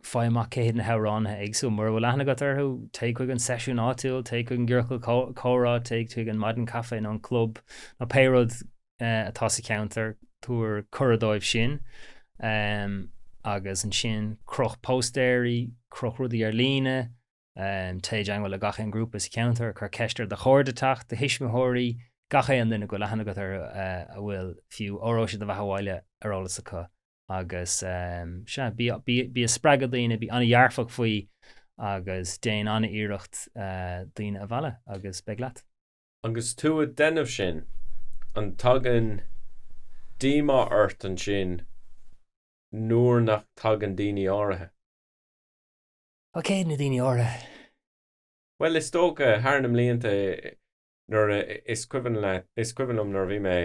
Faigh amach cé hiad na hamhránaithe éagsúla. Mura bhfuil aithne agat orthu, téigh chuig an seisiún áitiúil, téigh chuig an gciorcal comhrá, téigh chuig an maidin caife nó an club nó pé rud atá sa cheantar, tabhair cuireadh dóibh sin. Agus ansin croch póstaeirí, croch rudaí ar líne. Téigh i dteangmháil le gach aon ghrúpa sa cheantar, cuir ceist ar do chairde teacht, do thuismitheoirí, gach aon duine go bhfuil aithne agat orthu a bhfuil fiú óró sé do bheatha abhaile ar eolas acu agus sea, bí bí ag spreagadh daoine, bí an-dhearfach faoi agus déan an-iarracht daoine a mhealladh agus beidh leat. Agus tú ag déanamh sin, an dtagann díomá ort ansin nuair nach dtagann daoine áirithe? Ó cé hiad na daoine áirithe? Bhuel, is dócha, thar na mblianta, nuair a, is cuimhin leat, is cuimhin liom nuair a bhí mé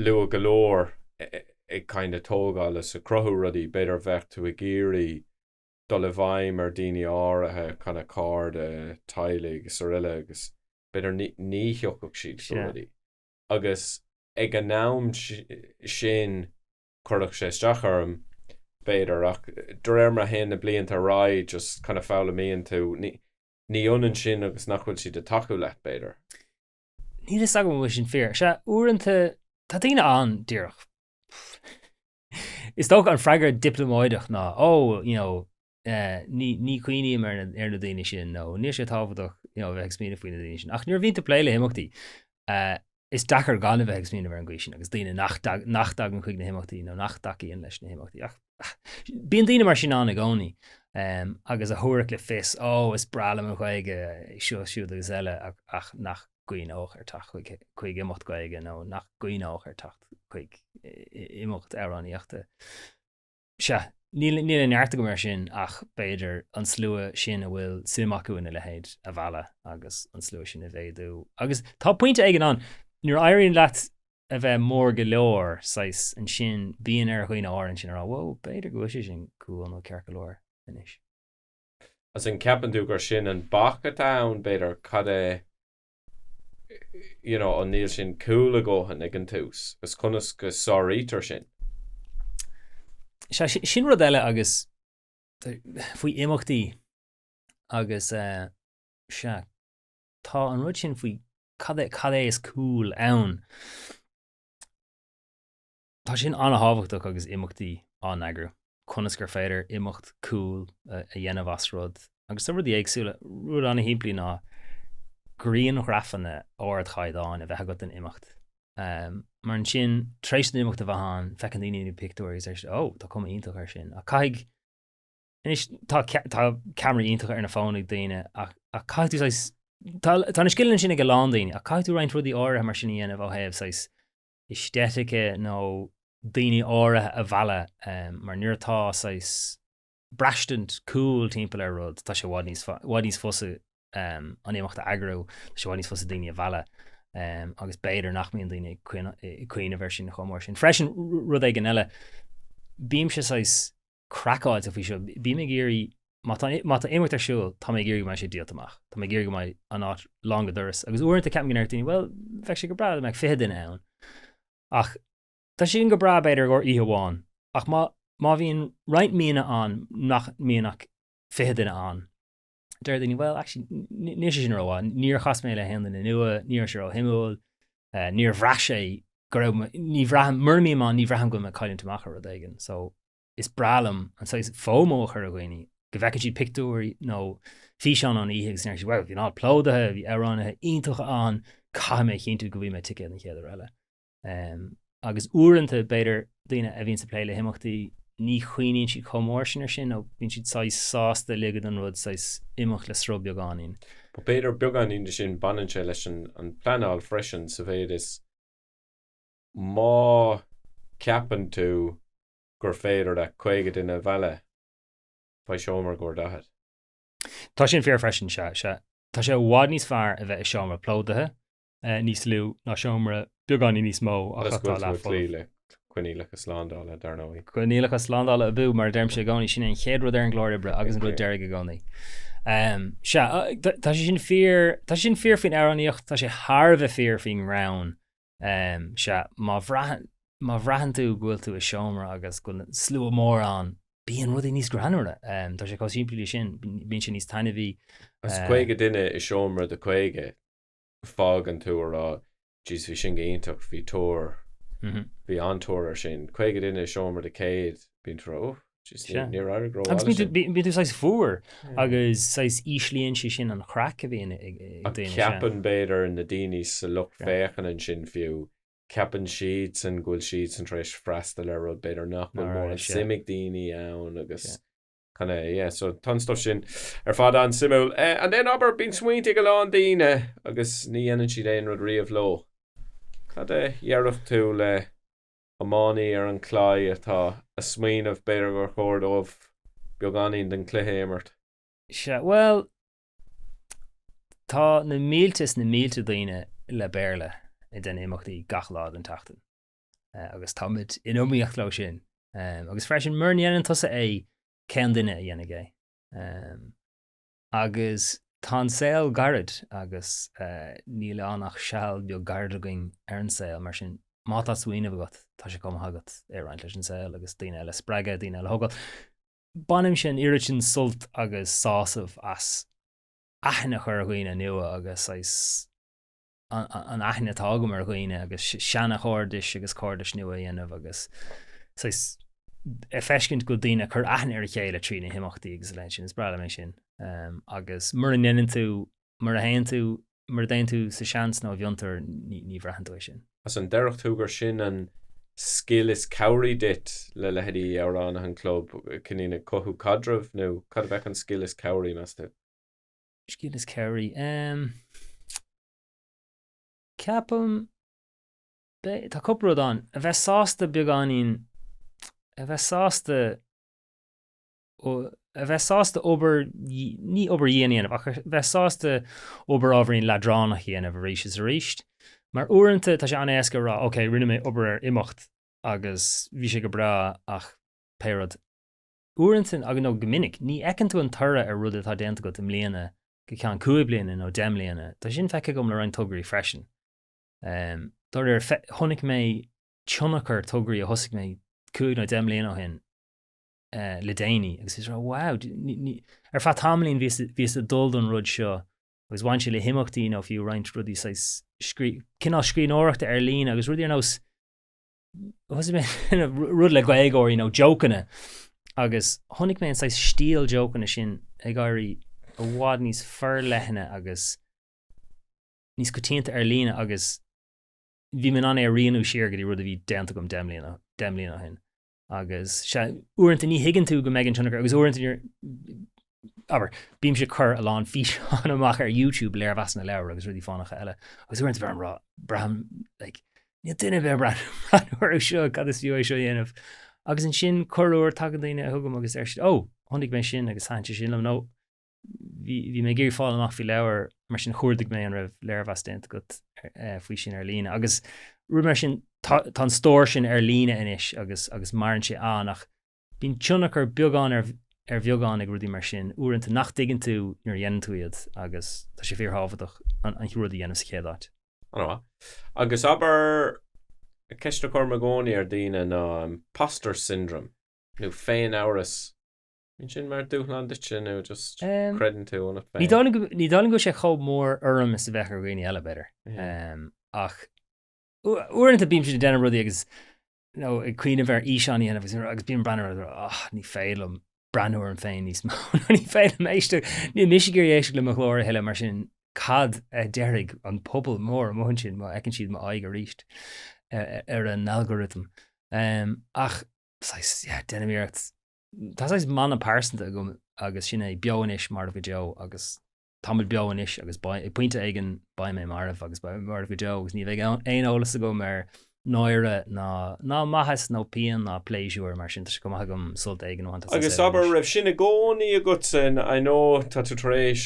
luath go leor ag kind of tógáil is ag cruthú rudaí, b'fhéidir bheadh tú ag iarraidh dul i bhfeidhm ar daoine áirithe, kind of cairde, teaghlaigh is araile agus b'fhéidir ní, ní thiocfadh siad go rudaí. Agus ag an am sin, chuirfeadh sé isteach orm, b'fhéidir, ach de réir mar a théann na blianta ar aghaidh, just kind of foghlaimíonn tú, ní, ní ionann sin agus nach bhfuil siad ag tacú leat, b'fhéidir. Níl fhios agam an bhfuil sin fíor. Sea, uaireanta, tá daoine ann, díreach. Is dócha an freagra dioplómaideach ná, oh, you know, eh, ní, ní chuimhním ar na, ar na daoine sin, nó níl sé tábhachtach, you know, a bheith ag smaoineamh faoi na daoine sin. Ach nuair a bhíonn tú ag plé le himeachtaí, eh, is deacair gan a bheith ag smaoineamh ar an gcaoi sin agus daoine nach nach dtagann chuig na himeachtaí nó nach dtacaíonn leis na himeachtaí. Ach bíonn daoine mar sin ann i gcónaí um, agus a thabharfadh le fios, ó, is breá liom an Ghaeilge, seo siúd agus eile, ach, ach nach gcuimhneodh ar teacht chuig, chuig imeacht Gaeilge nó nach gcuimhneodh ar teacht chuig imeacht amhránaíochta. Sea, níl níl an neart agam air sin ach b'fhéidir an slua sin a bhfuil suim acu ina leithéid a mhealladh agus an slua sin a mhéadú. Agus tá pointe éigin ann, nuair a éiríonn leat a bheith mór go leor, saghas, ansin bíonn ar dhaoine áirithe ansin a rá, whoa, b'fhéidir go bhfuil sé sin cool nó ceart go leor anois. Agus an gceapann tú gur sin an bac atá ann, b'fhéidir, cad é you know, an níl sin cool a dhóthain ag an tús, agus conas go sáraítear sin? Sea, sin rud eile agus faoi imeachtaí agus eh, sea, tá an rud sin faoi cad é, cad é is cool ann. Tá sin an-thábhachtach agus imeachtaí á n-eagrú, conas gur féidir imeacht cool a dhéanamh as rud. Agus tá rudaí éagsúla. Rud an-shimplí ná grianghrafanna ardchaighdeáin a bheith agat den imeacht. Mar ansin, tar éis don imeacht a bheith ann, feiceann daoine na pictiúirí agus deir siad, 'Ó, tá cuma iontach air sin. Ach caithfidh, anois, tá tá ceamaraí iontacha ar na fóin ag daoine ach ach caithfidh tú saghas, tá tá na scileanna sin ag a lán daoine ach caithfidh tú roinnt rudaí áirithe mar sin a dhéanamh ó thaobh saghas aesthetic nó daoine áirithe a mhealladh mar nuair atá saghas braistint cool timpeall ar rud tá sé i bhfad níos i bhfad níos fusa an imeacht a eagrú, tá sé i bhfad níos fusa daoine a mhealladh agus b'fhéidir nach mbíonn daoine ag cuimhneamh air sin chomh mór sin. Freisin rud éigin eile, bímse saghas craiceáilte faoi seo. Bím ag iarraidh, má tá, má tá imeacht ar siúl, tá mé ag iarraidh go mbeidh sé díolta amach. Tá mé ag iarraidh go mbeidh an áit lán go doras. Agus uaireanta ceapaim go ndéarfadh daoine, bhuel, bheadh sé go breá dá mbeadh 20 duine ann. Ach tá sin go breá b'fhéidir i gcomhair oíche amháin. Ach má, má bhíonn roinnt míonna ann nach mbíonn ach 20 duine ann, deir daoine, bhuel, actually, níl sé sin rómhaith. Níor chas mé le haon duine nua, ní raibh sé róshuimiúil, níor bhraith sé go raibh, ní bhraithim, mura mbím ann, ní bhraithim go bhfuil mé ag cailliúint amach ar rud éigin. So, is breá liom an saghas FOMO a chur ar dhaoine. Go bhfeiceann siad pictiúirí nó físeán ón oíche agus deir siad, wow, bhí an áit plódaithe, bhí amhránaithe iontacha ann, caithfidh mé a chinntiú go bhfaighidh mé ticéad an chéad uair eile. Agus uaireanta, b'fhéidir, daoine a bhíonns ag plé le himeachtaí, ní chuimhníonn siad chomh mór sin ar sin nó bíonn siad saghas sásta ligean don rud saghas imeacht le sruth beagáinín. B'fhéidir beagáinín de sin, baineann sé leis an pleanáil freisin sa mhéid is má cheapann tú gur féidir leat 50 duine a mhealladh, faigh seomra i gcomhair 40. Tá sin fíor freisin, sea, sea. Tá sé i bhfad níos fearr a bheith i seomra plódaithe níos lú ná seomra beagáinín níos mó ach atá leath folamh. Cloí le coinníollacha slándála, dar ndóigh. Coinníollacha slándála abú, mar a deirimse i gcónaí, sin é an chéad rud ar an gclár oibre agus an rud deiridh i gcónaí. Sea, tá sé sin fíor, tá sé sin fíor faoin amhránaíocht, tá sé thar a bheith fíor faoin ngreann. Sea, má bhraitheann, má bhraitheann tú go bhfuil tú i seomra agus go bhfuil slua mór ann, bíonn rudaí níos greannmhaire. Tá sé chomh simplí le sin, bíonn sé níos taitneamhaí. Agus 50 duine i seomra de 50, fágann tú a rá, jeez bhí sin go hiontach, bhí tóir, bhí an-tóir ar sin. 50 duine i seomra de 100, bíonn tú a rá, oh, jeez, níor éirigh rómhaith leis sin. Bíonn tú saghas fuar agus saghas íslíonn sé sin an chraic a bhíonn ag daoine. Ceapann b'fhéidir na daoine sa lucht féachana ansin fiú, ceapann siadsan go bhfuil siadsan tar éis freastal ar rud b'fhéidir nach bhfuil mórán suim ag daoine ann agus kind of, yeah, so tá an stuff sin ar fad an-suimiúil. And then abair, bíonn smaointe ag a lán daoine agus ní dhéanann siad aon rud riamh leo. Cad a dhéarfadh tú le iománaí ar an chlaí atá a smaoineamh b'fhéidir gur chóir dóibh beagáinín den chluiche a imirt? Sea, bhuel, tá na mílte is na mílte daoine le Béarla ag déanamh imeachtaí gach lá den tseachtain agus táimid in iomaíocht leo sin. Agus freisin, mura ndéanann tusa é, cén duine a dhéanfaidh é? Agus tá an saol gairid agus níl ann ach seal beag gairid againn ar an saol, mar sin má tá smaoineamh agat, tá sé chomh maith agat é a roinnt leis an saol agus daoine eile a spreagadh, daoine eile a thógáil. Bainimse an oiread sin sult agus sásamh as aithne a chur ar dhaoine nua agus saghas an aithne atá agam ar dhaoine agus seana-chairdis agus cairdis nua a dhéanamh agus saghas a feiscint go bhfuil daoine ag cur aithne ar a chéile trí na himeachtaí agus a leithéid sin, is breá liom é sin. Agus mura ndéanann tú, mura théann tú, mura dtéann tú sa seans nó i bhfiontar, ní, ní bhraitheann tú é sin. Agus an déarfadh tú gur sin an scil is cabhraí duit le leithéidí Amhránaithe an Chlub, cineál ag cothú caidrimh nó cad a bheadh an scil is cabhraí, meas tú? Scil is cabhraí. Ceapaim, tá cúpla rud ann. A bheith sásta beagáinín, a bheith sásta, a bheith sásta obair, ní obair dhian a dhéanamh, ach a bheith sásta obair ábhairín leadránach a dhéanamh arís is arís. Mar uaireanta tá sé an-éasca a rá, ok, rinne mé obair ar imeacht agus bhí sé go breá ach pé rud. Uaireanta, agus nó go minic, ní fheiceann tú an toradh ar rud atá déanta agat i mbliana go ceann 5 bliana nó 10 mbliana. Tá sin feicthe agam le roinnt tograí freisin. Dáiríre, chonaic mé tionchar tograí a thosaigh mé 5 nó 10 mbliana ó shin le déanaí agus bhíos ag rá wow, ar feadh tamaillín bhíos bhíos ag dul don rud seo agus bhain sé le himeachtaí nó fiú roinnt rudaí saghas cineál scríbhneoireachta ar líne agus rudaí ar nós thosaigh mé rud le Gaeilgeoirí nó jokeanna agus chonaic mé an saghas stíl jokeanna sin ag éirí i bhfad níos forleithne agus níos coitianta ar líne agus bhí mé in ann é a rianú siar go dtí rud a bhí déanta agam 10 mbliana 10 mbliana ó shin. Agus sea, uaireanta ní thuigeann tú go mbeidh an tionchar agus uaireanta níor abair, bímse ag cur a lán físeán amach ar YouTube, léirmheasanna leabhar agus rudaí fánacha eile, agus uaireanta bheinn ag rá, braithim, like, níl duine ar bith ag breathnú orthu seo, cad is fiú é seo a dhéanamh? Agus ansin, corruair, tagann daoine chugam agus deir siad, oh, chonaic mé sin agus thaitin sé sin liom, nó bhí, bhí mé ag iarraidh fáil amach faoi leabhar, mar sin chuardaigh mé an raibh léirmheas déanta agat eh, faoi sin ar líne. Agus rud mar sin, tá, tá an stór sin ar líne anois agus, agus maireann sé ann ach Bíonn tionchar beagán ar ar bheagán ag rudaí mar sin uaireanta nach dtuigeann tú nuair a dhéanann tú iad agus tá sé fíorthábhachtach an an rud a dhéanamh sa chéad áit. An-mhaith. Agus abair, ceist a chuirim i gcónaí ar daoine ná imposter syndrome nó féin-amhras, bíonn sin mar dúshlán duitse nó just creideann tú ionat féin? Ní dóigh liom go ní dóigh liom go bhfuil sé chomh mór orm is a bheadh ar dhaoine eile, b'fhéidir. Ach uaireanta bímse ag déanamh rudaí agus nó ag cuimhneamh ar fhíseán a dhéanamh agus agus bím ag breathnú air oh, ní féidir liom. breathnú orm féin níos mó nó ní féidir liom éisteacht, níl mise ag iarraidh éisteacht le mo ghlór a thuilleadh mar sin cad a déarfaidh an pobal mór amuigh ansin má fheiceann siad m'aghaidh arís ar an algorithm. Ach saghas, yeah, déanaim iarracht, tá saghas mana pearsanta agam agus sin é beo anois, marbh go deo agus táimid beo anois agus ag pointe éigin beidh mé marbh agus beidh mé marbh go deo agus ní bheidh aon eolas agam ar náire ná ná maitheas nó pian ná pléisiúr mar sin tá sé chomh maith agam sult éigin a bhaint as an Agus saol abair anois. raibh sin i gcónaí agatsa, I know tá tú tar éis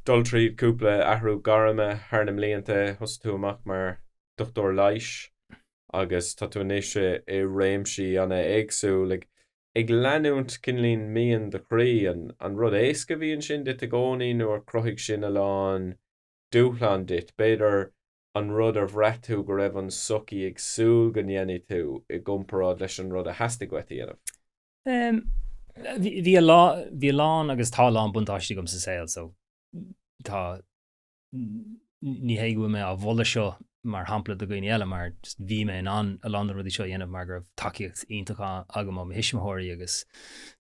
dul tríd cúpla athrú gairme thar na mblianta, thosaigh tú amach mar dochtúir leighis agus tá tú anois i réimsí an-éagsúil. Ag ag leanúint cineáilín mian do chroí, an rud éasca a bhí ansin duit i gcónaí nó ar chruthaigh sin a lán dúshlán duit? B'fhéidir an rud ar bhraith tú go raibh an tsochaí ag súil go ndéanfaidh tú i gcomparáid leis an rud a theastaigh uait a dhéanamh? Bhí a lán, bhí a lán agus tá a lán buntáistí agam sa saol so tá Ní hé go bhfuil mé á mholadh seo mar shampla do dhaoine eile mar just bhí mé in ann a lán de na rudaí seo a dhéanamh mar go raibh tacaíocht iontach agam ó mo thuismitheoirí agus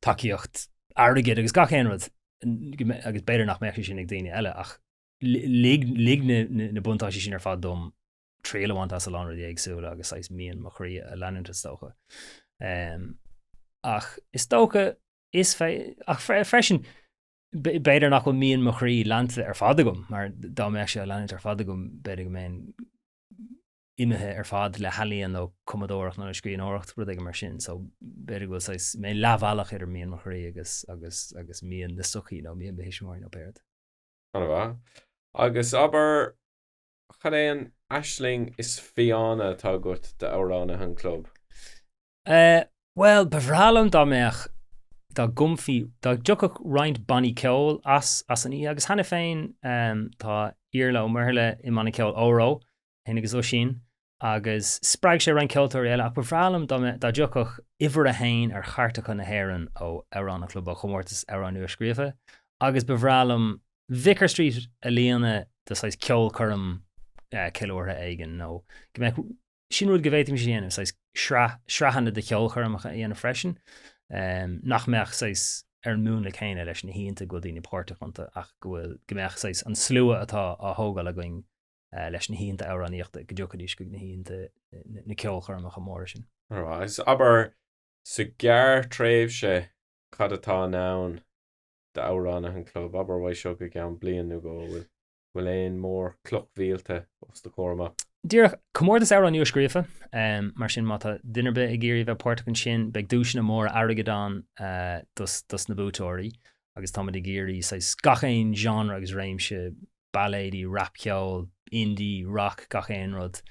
tacaíocht airgid agus gach aon rud agus b'fhéidir nach mbeadh sé sin ag daoine eile ach lig lig na na buntáistí sin ar fad dom triail a bhaint as a lán rudaí éagsúla agus saghas mian mo chroí a leanúint is dócha. Ach is dócha is ach freisin B'fhéidir nach bhfuil mian mo chroí leanta ar fad agam, mar dá mbeadh sé á leanúint ar fad agam, b'fhéidir go mbeinn imithe ar fad le healaíon nó cumadóireacht nó scríbhneoireacht, rud éigin mar sin. So b'fhéidir go bhfuil saghas, mé leathbhealach idir mian mo chroí agus, agus, agus mian na sochaí nó mian mo thuismitheoirí nó pé rud. An-mhaith. Agus abair, cad é an aisling is fiáine atá agat d'amhránaithe an chlub? Eh, bhuel, ba bhreá liom dá mbeadh, dá gcumfaí, dá dtiocfadh roinnt bannaí ceoil as, as an oíche agus cheana féin ehm tá Iarla Ó Muirthile i mbanna ceoil Óró, féin agus Oisín, agus spreag sé roinnt ceoltóirí eile ach ba bhreá liom dá mbeadh, dá dtiocfadh uimhir a haon ar chairteacha na hÉireann ó Amhrán an Chlub, ó chomórtas Amhrán Nua-Scríofa agus ba bhreá liom Vicar Street a líonadh de saghas ceolchoirm eh ceiliúrtha éigin nó go mbeadh Sin rud go bhféadfaimis a dhéanamh, saghas sraith, sraitheanna de cheolchoirmeacha a dhéanamh freisin, nach mbeadh saghas ar an múnla céanna leis na hoícheanta go bhfuil daoine páirteach iontu ach go bhfuil, go mbeadh saghas an slua atá á thógáil againn leis na hoícheanta amhránaíochta, go dtiocfaidís chuig na hoícheanta, na ceolchoirmeacha móra sin. Alright, agus abair sa ghearrthréimhse cad atá in ann d'amhránaithe an chlub, abair uaidh seo go ceann bliain nó dhó, bhfuil bhfuil aon mhórchloch mhíle os do chomhair amach? Díreach, comórtas amhrán nua-scríofa, mar sin má tá duine ar bith ag iarraidh a bheith páirteach ansin, beidh duaiseanna móra airgid ann dos dos na buaiteoirí agus táimid ag iarraidh saghas gach aon genre agus réimse, bailéidí, rapcheol, indie, rock, gach aon rud,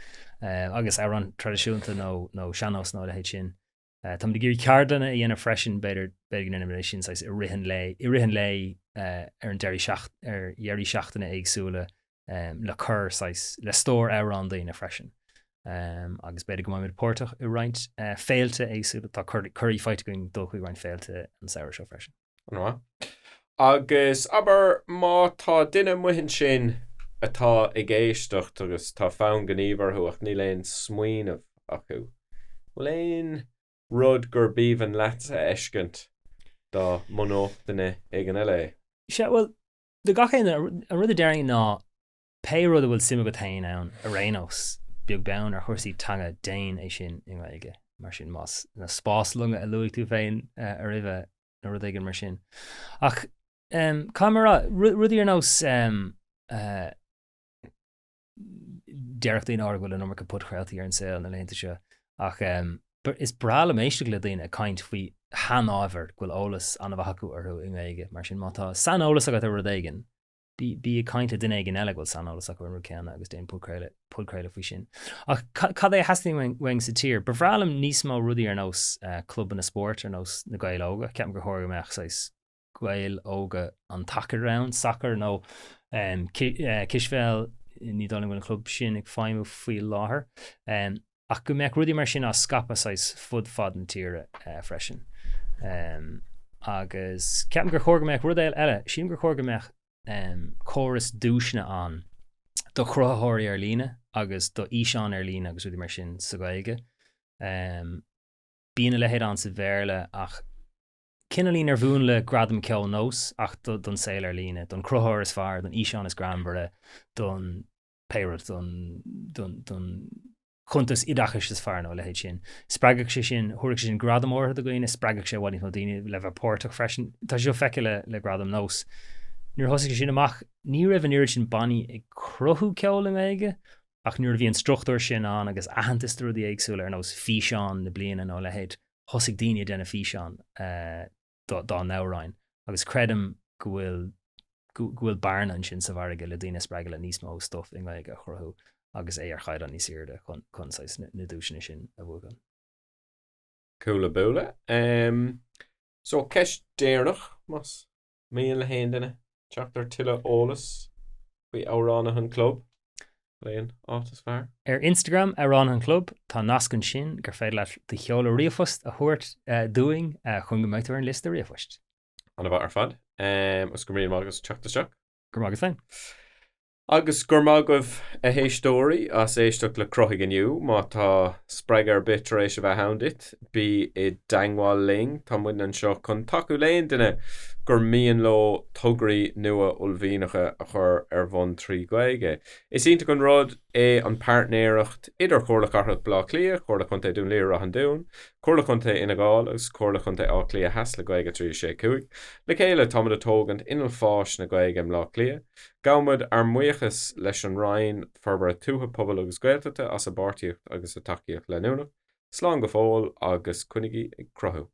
agus amhráin traidisiúnta nó nó sean-nós nó a leithéid sin. Táimid ag iarraidh ceardlanna a dhéanamh freisin, b'fhéidir, b'fhéidir go ndéanfaimid é sin saghas i rith an lae, i rith an lae ar an deireadh seacht, ar dheirí seachtaine éagsúla le cur saghas, le stór amhrán daoine freisin. Agus b'fhéidir go mbeimid páirteach i roinnt féilte éagsúla, tá cuirí faighte againn dul chuig roinnt féilte an samhradh seo freisin. An-mhaith. Agus abair má tá duine amuigh ansin atá ag éisteacht agus tá fonn gnímh orthu ach níl aon smaoineamh acu, bhfuil aon rud gur b'aoibhinn leatsa a fheiscint dá mbunódh duine éigin eile é? Sea, bhuel, do gach aon duine, an rud a déarfainn ná pé rud a bhfuil suim agat féin ann ar aon nós, beag beann ar chúrsaí teanga, déan é sin i nGaeilge. Mar sin, más na spáslonga a luaigh tú féin roimhe nó rud éigin mar sin. Ach caithfidh mé a rá, rudaí ar nós déarfadh daoine áirithe go bhfuil an iomarca podchraoltaí ar an saol na laethanta seo, ach is breá liom éisteacht le daoine ag caint faoi shainábhair go bhfuil eolas an-mhaith acu orthu i nGaeilge. Mar sin, má tá saineolas agat ar rud éigin, bí ag caint le duine éigin eile go bhfuil saineolas acu ar an rud céanna agus déan podchraoladh, podchraoladh faoi sin. Ach cad é a theastaíonn uainn sa tír? Ba bhreá liom níos mó rudaí ar nós clubanna spóirt, ar nós na Gaeil Óga. Ceapaim gur chóir go mbeadh saghas Gaeil Óga an tsacair ann, sacar nó cispheil, ní dóigh liom go bhfuil an club sin ag feidhmiú faoi láthair. Ach go mbeadh rudaí mar sin á scaipeadh saghas fud fad na tíre freisin. Agus ceapaim gur chóir go mbeadh rud eile, sílim gur chóir go mbeadh córas duaiseanna ann do chruthaitheoirí ar líne agus do fhíseáin ar líne agus rudaí mar sin sa Ghaeilge. Bíonn a leithéid ann sa Bhéarla ach. Cineáilín ar mhúnla Gradam Ceoil Nós ach don saol ar líne, don chruthaitheoir is fearr, don fhíseán is greannmhaire, don pé rud, don chuntas oideachais is fearr nó a leithéid sin. Spreagfadh sé sin, thabharfadh sé sin gradam áirithe do dhaoine, spreagfadh sé i bhfad níos mó daoine le bheith páirteach freisin. Tá sé seo feicthe le le Gradam Nós. Nuair a thosaigh sé sin amach, ní raibh an oiread sin bannaí ag cruthú ceoil i nGaeilge, ach nuair a bhí an struchtúr sin ann agus aitheantas do rudaí éagsúla ar nós físeán na bliana nó a leithéid, thosaigh daoine ag déanamh físeán dá n-amhráin agus creidim go bhfuil go bhfuil bearna ansin sa mhargadh le daoine a spreagadh le níos mó stuif i nGaeilge a chruthú agus é ar chaighdeán níos airde chun chun saghas na duaiseanna sin a bhuachan. Cúla búla. So ceist deireanach, más mian le haon duine teacht ar tuilleadh eolas faoi Amhránaithe an Chlub, cad é an áit is fearr? Ar Instagram, Amhránaithe an Chlub, tá nasc ansin gur féidir leat do sheoladh ríomhphost a thabhairt dúinn chun go mbeidh tú ar an liosta ríomhphoist. An-mhaith ar fad. Agus go raibh míle maith agat as teacht isteach. Go raibh maith agat féin. Agus go raibh maith agaibh a héisteoirí as éisteacht le Cruthaigh inniu. Má tá spreagadh ar bith tar éis a bheith ann duit, bí i dteangmháil linn. Tá muidne anseo chun tacú le haon duine gur mian leo tograí nua uaillmhianacha a chur ar bhun trí Ghaeilge. Is iontach an rud é an pairtnéireacht idir Chomhairle Cathrach Bhaile Átha Cliath, Comhairle Contae Dún Laoghaire-Ráth an Dúin, Comhairle Contae Fhine Gall agus Comhairle Contae Átha Cliath Theas le Gaeilge 3 6 5. Le chéile, táimid ag tógaint inneall fáis na Gaeilge i mBleá Cliath. Gabhaimid ár mbuíochas leis an Roinn Forbartha Tuaithe, Pobail agus Gaeltachta as a bpáirtíocht agus a tacaíocht leanúnach. Slán go fóill agus coinnigí ag cruthú!